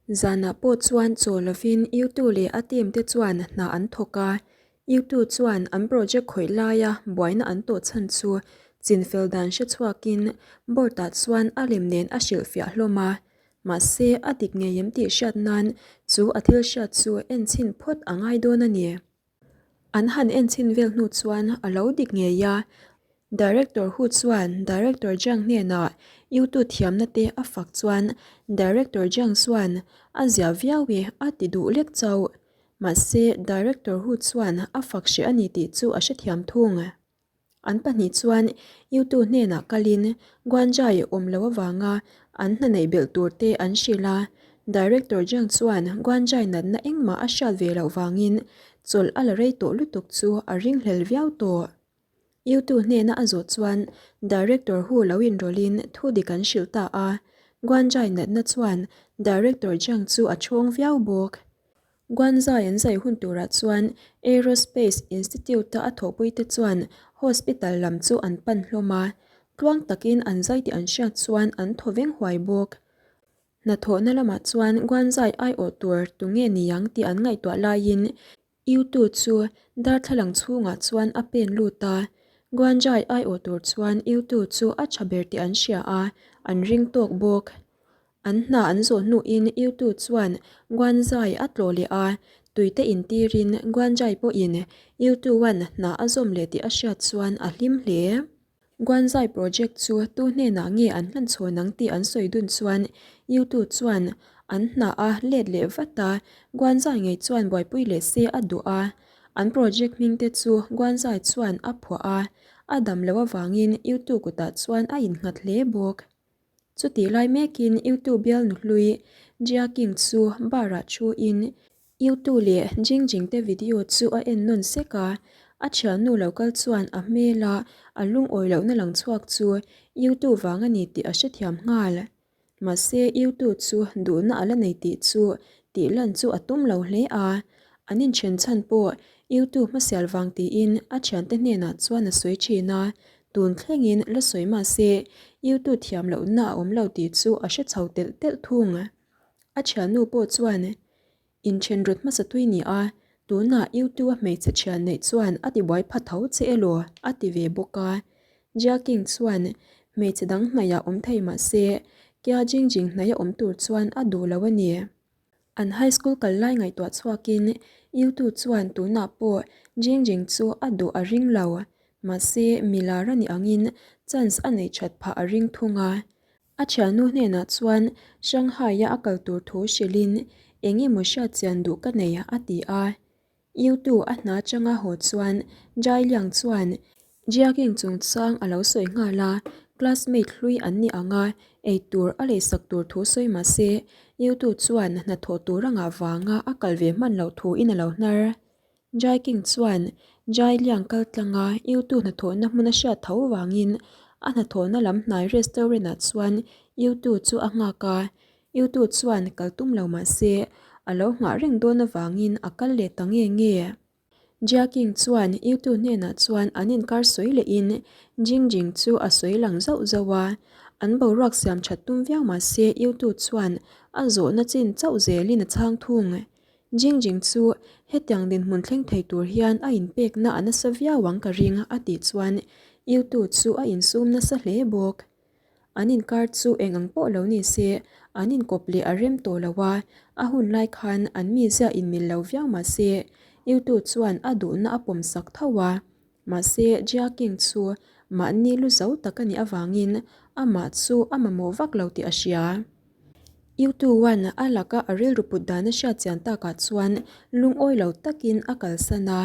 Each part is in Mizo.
Zanah pawh chuan chaw lovin Yutu leh a team te chuan hna an thawk a, Yutu chuan an project khawih laia buaina an tawh chhan chu chinfel dan hre chhuakin board ah chuan a lem nen a hrilhfiah hlawm a, mahse a dik ngei em tih hriat nan chu a thil hriat chu en chhin phawt a ngai dawn a ni. An han en chhin vel hnu chuan a lo dik ngei a, Director Hu chuan Director Jiang hnenah YouTube thiamna te a fak chuan Director Jiang chuan a zia viau e a ti duh lek chauh. Mahse Director Hu chuan a fak hreh a ni tih chu a hrethiam thung. An pahnih chuan Yutu hnenah kalin Guanjai awm lo avanga an hna neih belh tur te an hrilh a, Director Jiang chuan Guanjai natna engmah a hriat ve loh vangin chawlh a la rei tawh lutuk chu a ringhlel viau tawh. Yutu hnena a zawh chuan Director Hu lo inrawlhin thu dik an hrilh ta a, Guanjai natna chuan Director Jiang chu a chhawng viau bawk. Guanzai an zai hun turah chuan Aerospace Institute-a a thawhpuite chuan hospital lam chu an pan hlawm a, tluang takin an zai tih an hriat chuan an thaw veng huai bawk. Hnathawhna lamah chuan Guanzai aiawh tur tunge niang tih an ngaihtuah laiin Yutu chu darthlalang chhungah chuan a pen lut a, Guanzai aiawh tur chuan Yutu chu a tha ber tih an hria a, an ring tawk bawk. An hna an zawh hnuin Yutu chuan Guanzai a tlawh leh a, tuite intirin Guanzai pawhin Yutu-a'n hna a zawm leh tih a hriat chuan a hlim hle. Guanzai project chu tu hnenah nge an hman chhawn ang tih an sawi dun chuan Yutu chuan an hna a let leh vat a, Guanzai ngei chuan buaipui leh se a duh a. An project hmingte chu Guanzai chuan a phuah a, a dam loh avangin Yutu kutah chuan a innghat hle bawk. Chutih lai mekin Yutu bial nuhlui Jia King chu bar-ah thuin Yutu leh Jing Jing te video chu a en nawn sek a, a thiannu lo kal chuan a hmela a lungawi lohna lang chhuak chu Yutu vang a ni tih a hrethiam nghal. Mahse Yutu chu duhna a la nei tih chu tih lan chu a tum lo hle a, an inthen chhan pawh Yutu hmasial vang tiin a thiante hnenah chuan a sawi thin a, Tun thlengin la sawi mah se, YouTube thiam lohna a awm lo tih chu a hre chho telh telh thung. A thiannu pawh chuan inthen rawt hmasa tui ni a, tunah YouTube a hmeichhe thian neih chuan a tibuai pha tho che elaw a ti ve bawk a. Jia King chuan hmeichhe dang hnaihah awm thei mah se, Kia Jing Jing hnaih a awm tur chuan a duh lo a ni. An high school kal lai ngaihtuah chhuakin Yutu chuan tunah pawh Jing Jing chu a duh a ring lo. Mahse, milar a nih angin chance a neih that phah a ring thung a. A thiannu hnenah chuan Shanghai-a a kal tur thu hrilhin eng emaw hriat chian duh ka nei a ti a. Yutu a hna atanga haw chuan Jai Liang chuan Jiaking chungchang a lo sawi nghal a, classmate hlui an ni ang a, eitur a leisak tur thu sawi mah se Yutu chuan hnathawh tur a ngah vanga a kal ve hman loh thuin a lo hnar. Jai King chuan Jai Liang kal tlanga Yutu hnathawhna hmun a hriat tho vangin a hnathawhna lam hnai restaurant ah chuan Yutu chu a nghak a, Yutu chuan kal tum lo mah se a lo nghah reng dawn avangin a kal leh ta nge nge. Jia King chuan Yutu hnenah chuan an inkar sawi lehin Jing Jing chu a sawi lang zauh zauh a, an boruak siam that tum viau mah se Yutu chuan a zawhna chin chauh zelin a chhang thung. Jing Jing chu hetiang dinhmun thleng thei tur hian a inpekna a nasa viau ang ka ring a tih chuan Yutu chu a insum nasa hle bawk. An inkar chu eng ang pawh lo ni se, an inkawp leh a rem tawh lo a, a hun lai khan an mizia inmil lo viau mah se, Yutu chuan a duhna a pawm sak tho a. Mahse, Jia King chu mahni lu zo tak a nih avangin amah chu a mamawh vak lo tih a hria. Yutu Wan a laka a rilru put dan a hriat chian takah chuan lungawi lo takin a kalsan a.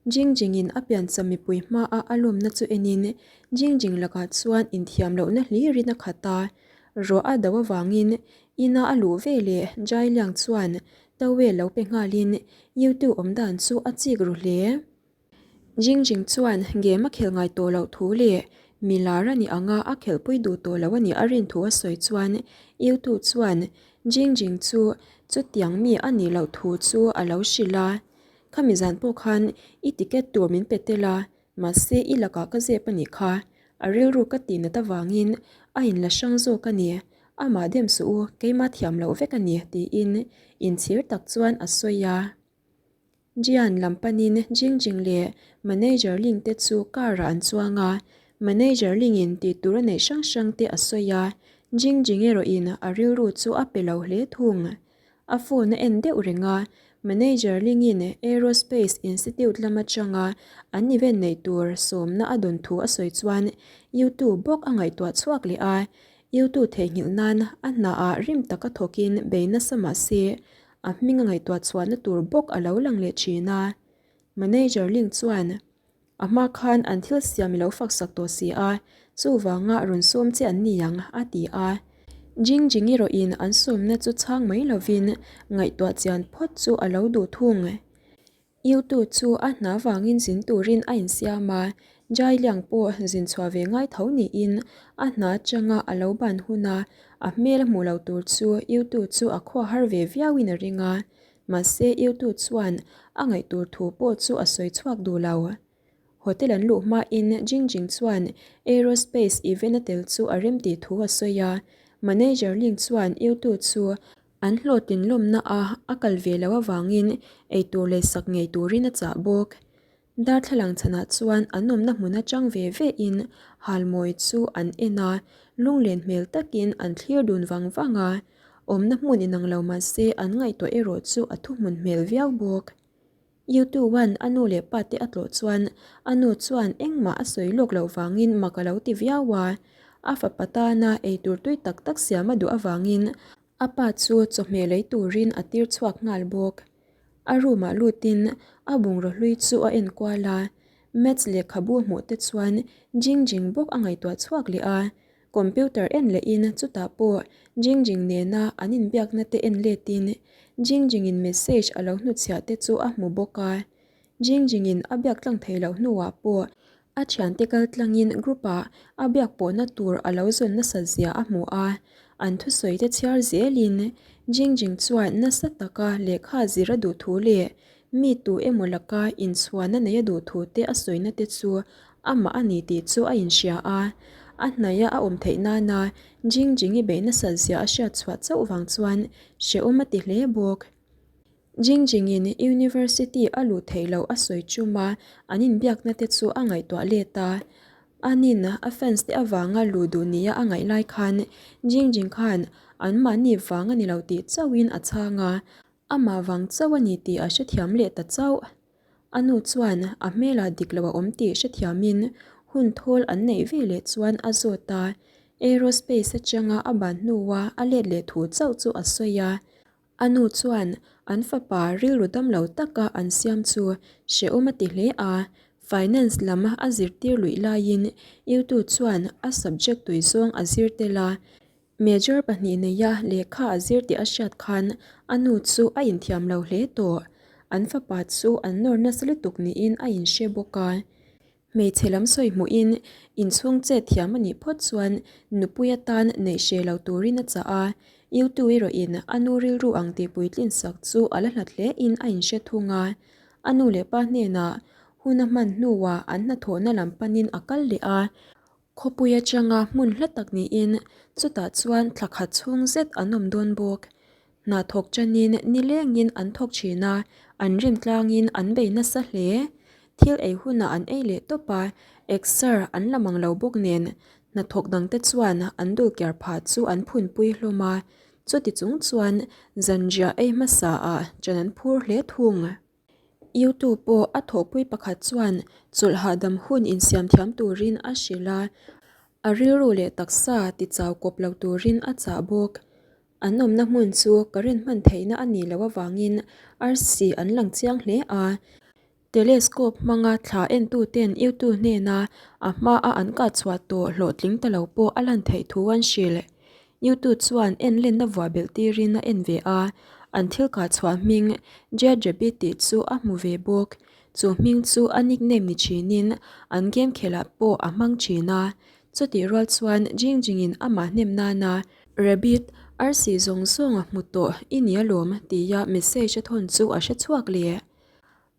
Jing Jingin a piancham mipui hmaa a lawmna chu enin Jing Jing lakah chuan inthiam lohna hlirin a khat a. Ruah a do avangin ina a luh ve leh Jai Liang chuan towel lo pe nghalin YouTube awm dan chu a chik ru hle. Jing Jing chuan game a khelh ngai tawh loh thu leh mi lar a nih anga a khelhpui duh tawh lo a nih a rin thu a sawi chuan YouTube chuan Jing Jing chu chutiang mi a nih loh thu chu a lo hrilh a. Khami zan pawh khan i ticket tur min pe tel a, mahse i lakah ka zep a nih kha. A rilru ka tih nat avangin a inla hrang zawk a ni. Amah dem suh u, keimah thiam loh vek a ni, tiin inchhir tak chuan a sawi a. Jian lam panin Jing Jing leh Manager Ling te chu car ah an chuang a, Manager Ling in tih tur a neih hrang hrang te a sawi a, Jing Jing erawh in a rilru chu a pe lo hle thung. A phone a en deuh reng a, Manager Ling in Aerospace Institute lam atanga an event neih tur sawmna a dawn thu a sawi chuan YouTube bawk a ngaihtuah chhuak leh a, YouTube theihnghilh nan a hna ah rim taka thawkin bei nasa mah se A hming a ngaihtuah chhuahna tur bawk a lo lang leh thin a. Manager Ling chuan, A hma khan an thil siam i lo faksak tawh si a, chuvanga rawn sawm che an ni ang, a ti a. Jing Jing erawhin an sawmna chu chhang mai lovin ngaihtuah chian phawt chu a lo duh thung. Yutu chu a hna vangin zin turin a insiam a, Jai Liang pawh zin chhuah ve ngai tho niin a hna atanga a lo ban huna a hmel a hmuh lo tur chu Yutu chu a khua har ve viauin a ring a, mahse Yutu chuan a ngaih tur thu pawh chu a sawi chhuak duh lo. Hotel an luh hmain Jing Jing chuan Aerospace event a tel chu a rem tih thu a sawi a, Manager Ling chuan Yutu chu An hlawhtlin lawmna a a kal ve loh avangin eitur lei sak ngei turin a chah bawk. Darthlalang chhanah chuan an awmna hmun atang ve ve in halmawi chu an en a, lunglen hmel takin an thlir dun vang vang a, awmna hmun inang lo mahse an ngaihtuah erawh chu a thuhmun hmel viau bawk. Youtube-a'n a nu leh pa te a tlawh chuan a nu chuan engmah a sawi lawk loh vangin mak a lo ti viau a. A fapa tana eitur tui tak tak siam a duh avangin a pa chu chawhmeh lei turin a tir chhuak nghal bawk. A room-ah lutin a bungraw hlui chu a en kual a, Maths lehkhabu hmuh te chuan Jing Jing bawk a ngaihtuah chhuak leh a. Computer en lehin chutah pawh Jing Jing nena an inbiakna te en letin Jing Jingin message a lo hnutchhiah te chu a hmu bawk a. Jing Jingin a biak tlang thei loh hnuah pawh a thiante kal tlangin group ah a biak pawhna tur a lo zawn nasat zia a hmu a. An thusawi te chhiar zelin Jing Jing chuan nasa taka lehkha zir a duh thu leh Mi tu emaw laka inchhuahna nei a duh thu te a sawina te chu amah a ni tih chu a inhria a. A hnaia a awm theih nana Jing Jingi beih nasat zia a hriat chhuah chauh vang chuan hrehawm a ti hle bawk. Jing Jingin University a luh theih loh a sawi chuma an inbiakna te chu a ngaihtuah let a. Anin a fans te avanga luh duh nia a ngaih lai khan Jing Jing khan anmahni vang a ni lo tih chauhin a chhang a. Amah vang chauh a ni tih a hrethiam leh ta chauh. A nu chuan a hmelah dik lo a awm tih hrethiamin hun thawl an neih ve leh chuan a zawt a, aerospace atanga a ban hnua a let leh thu chauh chu a sawi a. A nu chuan an fapa rilru dam lo taka an siam chu hrehawm a ti hle a, finance lam a zirtir luih laiin Yutu chuan a subject tui zawng a zir tel a, Major pahnih neia lehkha a zir tih a hriat khan a nu chu a inthiam lo hle tawh. An fapa chu an nawr nasa lutuk niin a inhre bawk a. Hmeichhe lam sawi hmuhin inchhung chet thiam a nih phawt chuan nupui atan neih hreh lo turin a chah a. Yutu erawhin a nu rilru ang tih puitlin sak chu a la hlat hlein a inhre thung a. A nu leh pa hnenah hun a hman hnuah an hnathawhna lam panin a kal leh a. Khawpui atanga hmun hla tak niin chutah chuan thla khat chhung zet an awm dawn bawk. Hna thawk chanin nilengin an thawk thin a, an rim tlangin an bei nasa hle. Thil ei hunah an ei leh tawp a, exer an la mang lo bawk nen hnathawk dangte chuan an dul ker phah chu an phunpui hlawm a, chuti chung chuan zanriah ei hmasa ah chan an phur hle thung. Youtube pawh a thawhpui pakhat chuan chawlh hahdam hun insiam thiam turin a hrilh a, a rilru leh taksa tichau kawp lo turin a chah bawk. An awmna hmun chu current hman theihna a nih loh avangin arsi an lang chiang hle a. Telescope hmanga thla entuten Youtube hnena a hmaa an kah chhuah tawh hlawhtling ta lo pawh a lan theih thu an hrilh. Youtube chuan en lenna vuah belh tirin a en ve a, an thil kah chhuah hming Jade Rabbit tih chu a hmu ve bawk. Chu hming chu a nickname ni thinin an game khelh ah pawh a hmang thin a. Chutih rual chuan Jing Jingin amah hnem nana Rabbit, arsi zawng zawng a hmu tawh i ni alawm tia message a thawn chu a hre chhuak leh.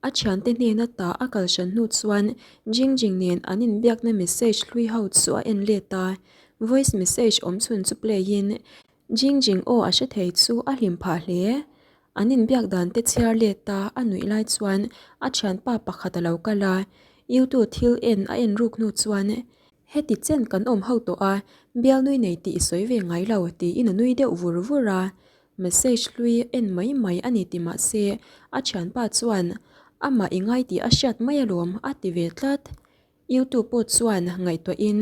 A thiante hnena ta a kal hran hnu chuan Jing Jing nen an inbiakna message hlui ho chu a en let a, voice message awm chhun chu play in. Jingjing aw a hre thei chu a hlim phah hle. An inbiak dan te chhiar let a a nuih lai chuan a thianpa pakhat a lo kal a, Yutu thil en a en ruk hnu chuan Heti chen kan awm ho tawh a, bialnui nei tih i sawi ve ngai lo tiin a nui deuh vur vur a. Message hlui en mai mai a ni ti mah se a thianpa chuan amah i ngai tih a hriat mai alawm a ti ve tlat. Youtube pawh chuan ngaihtuahin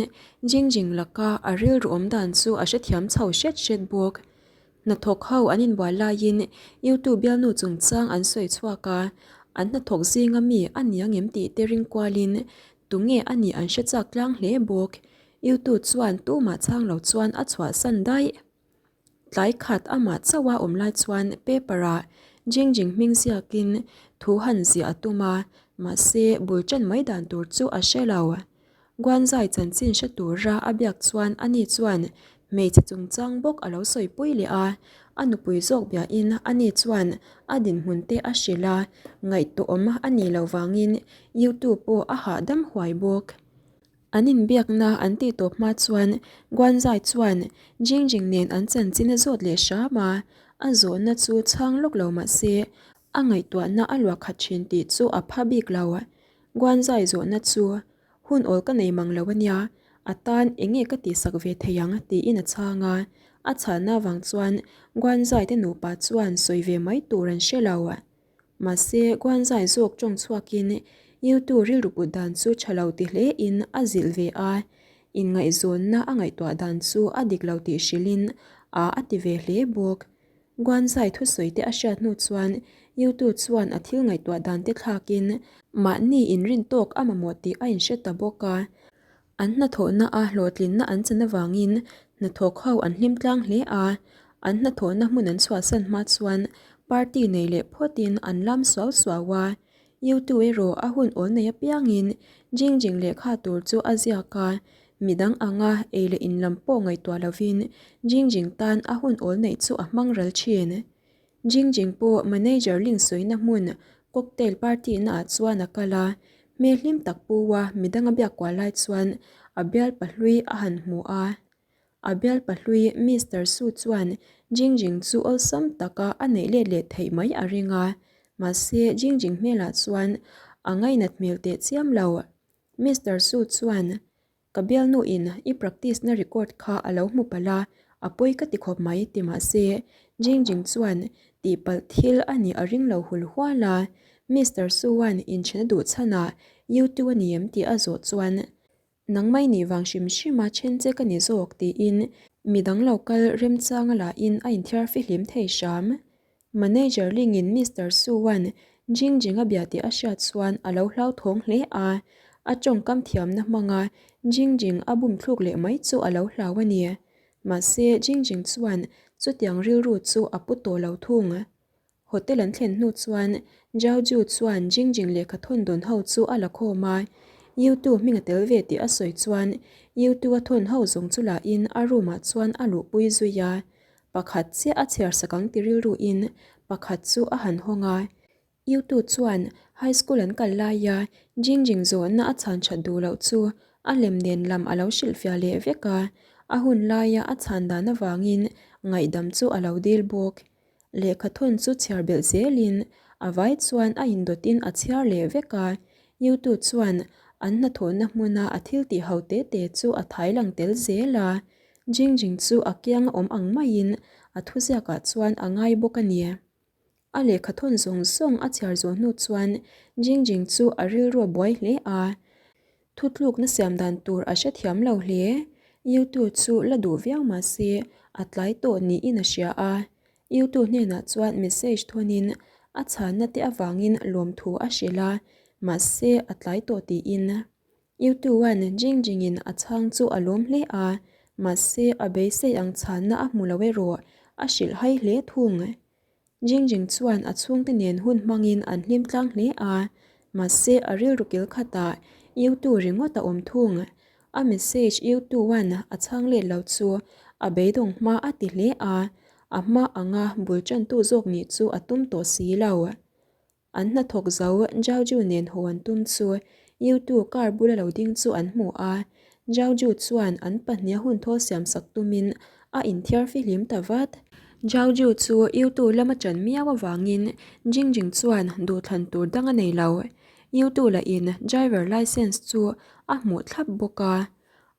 Jingjing laka a rilru awm dan chu a hrethiam chho hret hret bawk. Hnathawk ho an inbual laiin Youtube bialnu chungchang an sawi chhuak a, an hnathawk zinga mi a ni angem tih te ring kualin tunge a nih an hre chak tlang hle bawk. Youtube chuan tumah chhang lo chuan a chhuahsan daih. Tlai khat amah chauh a awm lai chuan paper ah Jingjing hming ziakin thu han ziah a tum a, mahse bul ṭan mai dan tur chu a hre lo. Guanzai chanchin hre tura a biak chuan ani chuan hmeichhe chungchang bawk a lo sawipui leh a, a nupui zawk biahin ani chuan a dinhmun te a hrilh a, ngaihtuahawm a nih loh vangin YouTube pawh a hahdam huai bawk. An inbiakna an tih tawp hma chuan Guanzai chuan Jingjing nen an chanchin a zawt leh hram a, a zawhna chu chhang lawk lo mah se a ngaihtuahna a luah khat thin tih chu a pha bik lo. Guanzai zawhna chu hun awl ka nei mang lo a nia, a tan eng nge ka tihsak ve thei ang tiin a chhang a, a chhanna avang chuan Guanzai te nupa chuan sawi ve mai tur an hre lo. Mahse, Guanzai zawk tawng chhuakin Yutu rilru put dan chu tha lo ti hlein a zilh ve a, inngaihzawnna a ngaihtuah dan chu a dik lo tih hrilhin a a ti ve hle bawk. Guanzai thusawi te a hriat hnu chuan Yutu chuan a thil ngaihtuah dan te thlakin mahni inrin tawk a mamawh tih a inhre ta bawk a. An hnathawhna a hlawhtlinna an chan avangin hnathawk ho an hlim tlang hle a, an hnathawhna hmun an chhuahsan hma chuan party nei leh phawtin an lam suau suau a. Yutu erawh a hun awl nei apiangin Jingjing lehkha tur chu a ziak a, midang anga ei leh in lam pawh ngaihtuah lovin Jingjing tan a hun awl neih chu a hmang ral thin. Jingjing pawh manager Ling sawina hmun cocktail party naah chuan a kal a, hmel hlim tak pu a midang a biak kual lai chuan a bial pahlui a han hmu a. A bial pahlui Mister Su chuan Jingjing chu awlsam taka a neih let leh theih mai a ring a, mahse Jingjing hmelah chuan a ngainat hmel teh chiam lo. Mister Su chuan Ka bialnu in i practice na record kha a lo hmu palh a, a pawi ka ti khawp mai ti mah se Jingjing chuan tihpalh thil a nih a ring lo hul hual a, Mister Suan inchhena duh chhanah YouTube a ni em tih a zawh chuan nangmah i nih vang hrim hrim a then che ka ni zawk tiin midang lo kal remchang a la in a inthiar fihlim thei hram. Manager Lingin Mister Su-a'n Jingjing a bia tih a hriat chuan a lo hlauthawng hle a, a tawngkam thiamna hmanga Jingjing a bum thluk leh mai chu a lo hlau a ni. Mahse, Jingjing chuan chutiang rilru chu a pu tawh lo thung. Hotel an thlen hnu chuan Zhao Ju chuan Jingjing lehkha thawn dawn ho chu a la khawm a, Yutu hming a tel ve tih a sawi chuan Yutu a thawn ho zawng chu lahin a room-ah chuan a luhpui zui a. Pakhat chiah a chhiar sak ang ti rilru in pakhat chu a han hawng a. Yutu chuan high school an kal laia Jingjing zawhna a chhan that duh loh chu a lem nen lam a lo hrilhfiah leh vek a, a hun laia a chhan dan avangin ngaihdam chu a lo dil bawk. Lehkha thawn chu chhiar belh zelin a vai chuan a indawtin a chhiar leh vek a. Yutu chuan an hnathawhna hmuna a thil tih ho te te chu a thai lang tel zel a. Jingjing chu a kiang a awm ang maiin a thuziakah chuan a ngai bawk a ni. A lehkha thawn zawng zawng a chhiar zawh hnu chuan Jingjing chu a rilru a buai hle a, thutlukna siam dan tur a hrethiam lo hle. Yutu chu la duh viau mah se a tlai tawh niin a hria a, Yutu hnenah chuan message thawnin a chhanna te avangin lawmthu a hrilh a, mahse a tlai tawh tiin. Yutu-a'n Jingjing-in a chhang chu a lawm hle a, mahse a beisei ang chhanna a hmu lo erawh a hrilh hai hle thung. Jingjing chuan a chhungte nen hun hmangin an hlim tlang hle a, mahse a rilru kil khatah Yutu ringawt a awm thung. A message Yutu-a'n a chhang let lo chu a beidawng hma a ti hle a, a hma anga bul tantu zawk nih chu a tum tawh si lo. An hnathawk zo Zhaoju nen haw an tum chu Yutu car bula lo ding chu an hmu a, Zhaoju chuan an pahniha hun thawl siam sak tumin a inthiar fihlim ta vat. Zhao Ju chu Yutu lama ṭan miau avangin Jingjing chuan duhthlan tur dang a nei lo. Yutu lahin driver licence chu a hmuh thlap bawk a.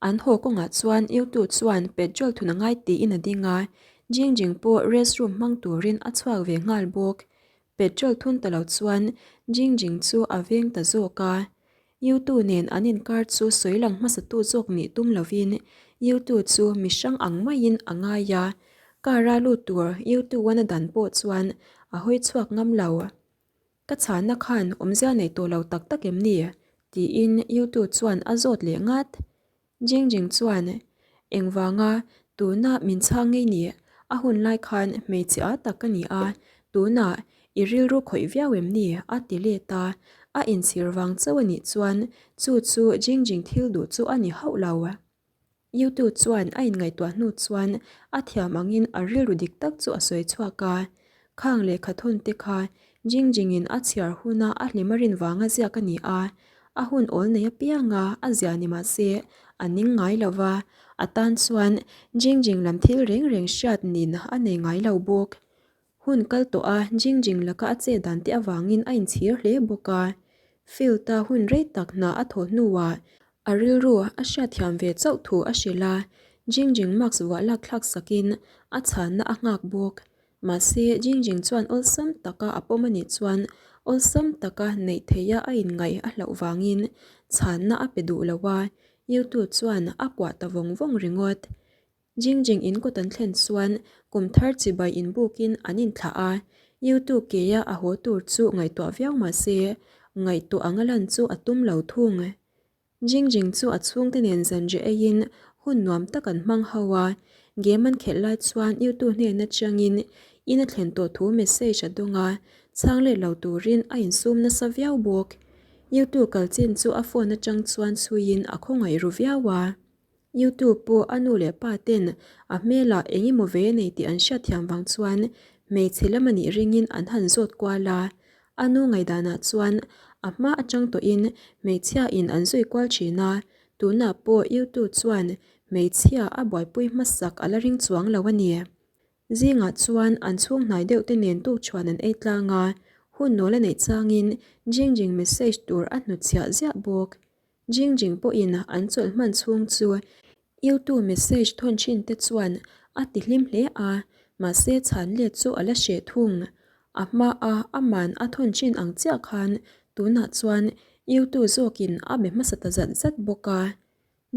An haw kawngah chuan Yutu chuan petrol thun a ngai tiin a ding a, Jingjing pawh restroom hmang turin a chhuak ve nghal bawk. Petrol thun ta lo chuan Jingjing chu a veng ta zawk a. Yutu nen an inkar chu sawi lang hmasatu zawk nih tum lovin Yutu chu mi hrang ang maiin a ngai a, car a lut tur Yutu-an a dan pawh chuan a hawi chhuak ngam lo. Ka chhanna khan awmzia nei tawh lo tak tak em ni? tiin Yutu chuan a zawt leh ngat. Jingjing chuan, Engvanga tuna min chhang ngei ni? A hun lai khan hmeichhe a tak ka ni a, tunah i rilru khawih viau em ni? a ti let a. A inchhir vang chauh a nih chuan chu chu Jingjing thil duh chu a ni hauh lo. Yutu chuan a inngaihtuah hnu chuan a thiam angin a rilru dik tak chu a sawi chhuak a. Khang lehkha thawn te kha Jingjingin a chhiar huna a hlim a rin vanga ziak a ni a, a hun awl nei apianga a ziah ni mah se a ning ngai lo va, a tan chuan Jingjing lam thil reng reng hriat nin a nei ngai lo bawk. Hun kal tawh a Jingjing laka a chet dan te avangin a inchhir hle bawk a. Field-a hun rei tak hna a thawh hnuah a rilru a hriatthiam ve chauh thu a hrilh a, Jingjing mask vuah lak thlak sakin a chhanna a nghak bawk. Mahse, Jingjing chuan awlsam taka a pawm a nih chuan awlsam taka neih theiha a inngaih a hlauh vangin chhanna a pe duh lo a, Yutu chuan a kuah ta vawng vawng ringawt. Jingjing in kawt an thlen chuan kum thar chibai inbukin an inthlah a, Yutu keia a haw tur chu ngaihtuah viau mahse, ngaihtuah anga lan chu a tum lo thung. Jingjing chu a chhungte nen zanriah eiin hun nuam tak an hmang ho a, game an khelh lai chuan Yutu hnena chiangin in a thlen tawh thu message a dawng a, chhang let lo turin a insum nasa viau bawk. Yutu kal chin chu a phone atang chuan chhuiin a khawngaih ru viau a. Youtube pawh a nu leh pa ten a hmelah eng emaw ve a nei tih an hriatthiam vang chuan hmeichhe lam a nih ringin an han zawt kual a. A nu ngaihdanah chuan a hma atang tawhin hmeichhia in an zui kual thin a, tunah pawh Youtube chuan hmeichhia a buaipui hmasak a la ring chuang lo a ni. Zingah chuan an chhung hnai deuh te nen tukchhuan an ei tlang a, hun nawl a neih changin Jingjing message tur a hnutchhiah ziah bawk. Jingjing pawhin an chawlh hman chhung chu Yutu message thawn thin te chuan a ti hlim hle a, mahse chhan let chu a la hreh thung. A hmaa aman a thawn thin ang chiah khan tunah chuan Yutu zawkin a be hmasa ta zat zat bawk a.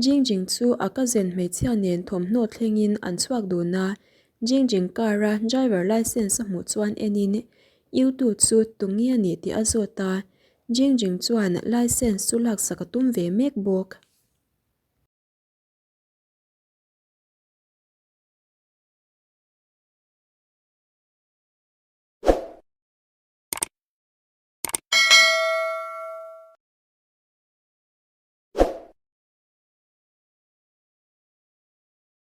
Jingjing chu a cousin hmeichhia nen thawmhnaw thlengin an chhuak dun a, Jingjing car a driver licence a hmuh chuan enin Yutu chu tunge a nih tih a zawt a, Jingjing chuan licence chu laksak a tum ve mek bawk.